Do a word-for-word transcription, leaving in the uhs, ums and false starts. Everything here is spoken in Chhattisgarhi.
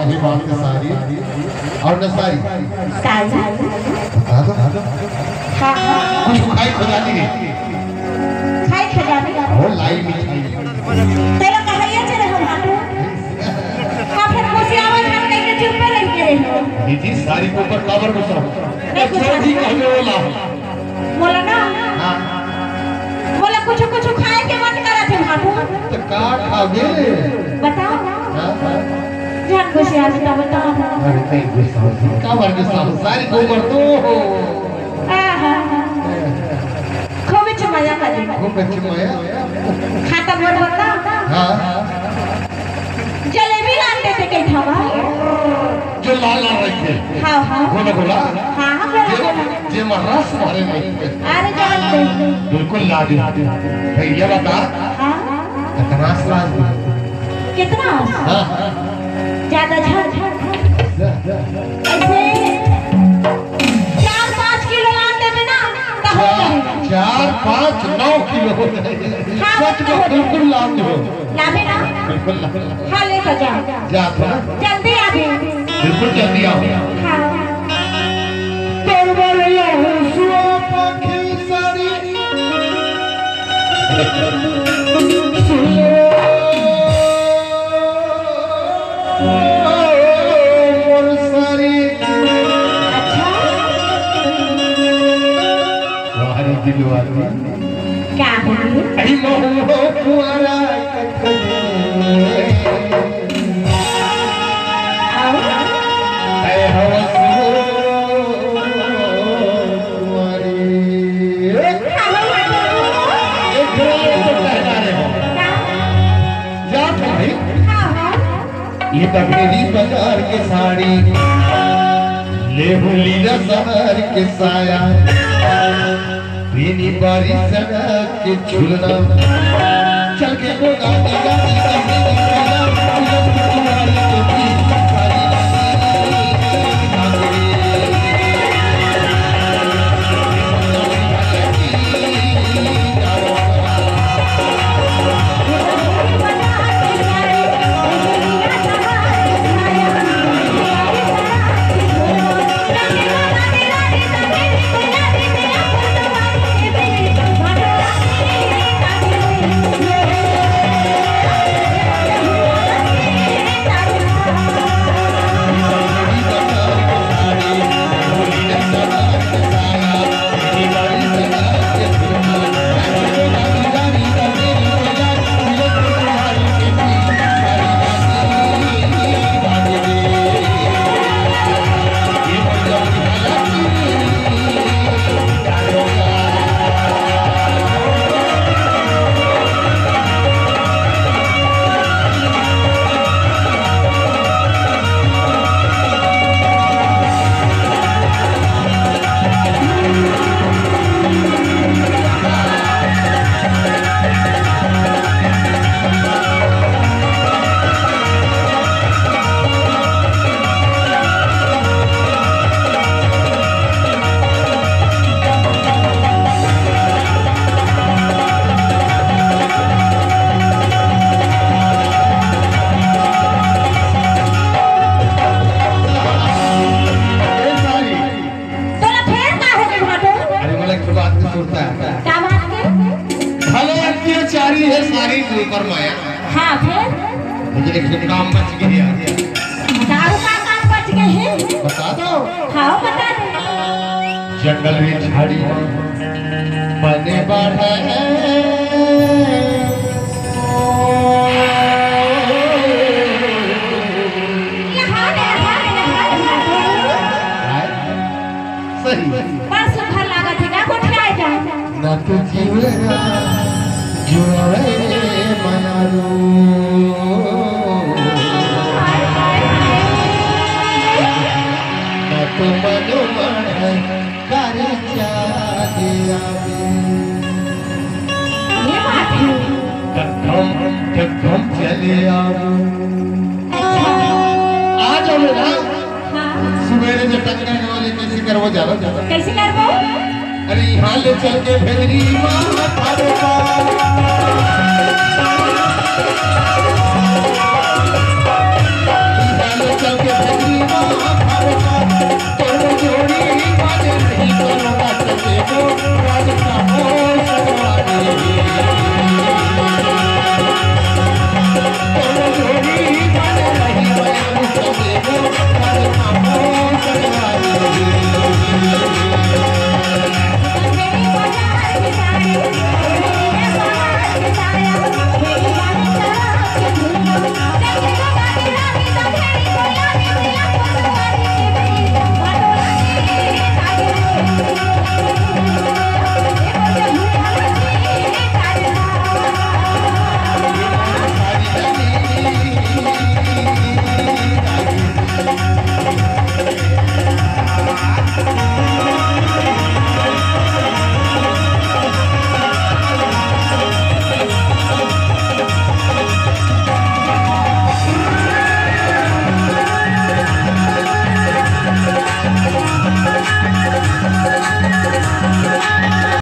ये बात के सारी और न सारी। सारी। बता दो। हाँ, हाँ। कुछ खाई खजानी है। खाई खजानी? वो लाई मिठाई। तेरा कहैया चले हम हाथों। का फेर गोसियावत हम कहीं के चुप रह के रही। ये जी सारी के ऊपर काबर गुस्सा हो? नहीं गुस्सा। जो भी कहने वाला हो। बोला ना। हाँ। बोला कुछ कुछ खाए के मन करत हे बाबू। तो का खाबे? बताओ। हाँ, हाँ। जान गुस्सा आवे तो बताओ। अरे नहीं गुस्सा हो। काबर गुस्सा हो? सारी के ऊपर तो हो। हाँ, हाँ, हाँ। खूब अच्छी मजा कर ले। खूब अच्छी मजा। खाता भर बता। हाँ। जलेबी लान देते के खावा। जो लाल लाल रहिथे। हाँ, हाँ। गोला गोला। हाँ, हाँ, गोला जे, गोला। जे मा रस भरे रहिथे। अरे, जानते। बिल्कुल लाजवाब। भैया बता। हाँ। कितना रस लाजवाब। कितना रस? हाँ। ज्यादा झट। ऐसे चार पाँच किलो लान देबे ना, तो हो जाएगा। चार, पाँच, नौ किलो हो जाएगा। हाँ, सच में बिल्कुल लाजवाब। लाबे ना? बिल्कुल लाबे। हाँ, ले तो जा। जा तो ना। जल्दी आबे। बिल्कुल जल्दी आओ। हाँ। परवर लहू सुआ पाखी सारी। सुन लो मोर सारी। अच्छा। वाह रे दिलवा। क्या हो गई? अरे मोहो कुंवारा कथने। आओ। ऐ हवस हो कुंवारी। एक घरे तो कहना रे हो। क्या? जा भाई। हाँ, हाँ। ये बघेली बजार के साड़ी, लेहू लीला शहर के साया, पीनी बारी सड़क के झुलना, चल के बोला, बोला, बोला, बोला, बोला, बोला, बोला, बोला, बोला, बोला, तोला फेर का हो गे भाटो? अरे, मोला एक ठो बात के सुरता हे। का बात के? भले अत्याचारी हे सारी के ऊपर मया। हाँ, फेर? लेकिन एक ठो काम बच गे हे। बताओ, का काम बच गे हे? बता दो। हाँ, बता दे। जंगल में झाड़ी बने बाढ़े। ये हाल हे, हाल हे, हाल हे। सही। बड़ सुघर लागत हे, का गोठियाए जा। ना तो जीवरा जुआवे मनारू। ना तो मनो मन करे चाले आवे। ये बात हे। टकम, टकम चले आवे। अच्छा। आ जाओ ना। हाँ। सुबेरे जो टकटक वाले कैसे करबो, जानो, जानो। कैसे करबो? अरे, यहाँ ले चल के भेजरी माँ थारे पास।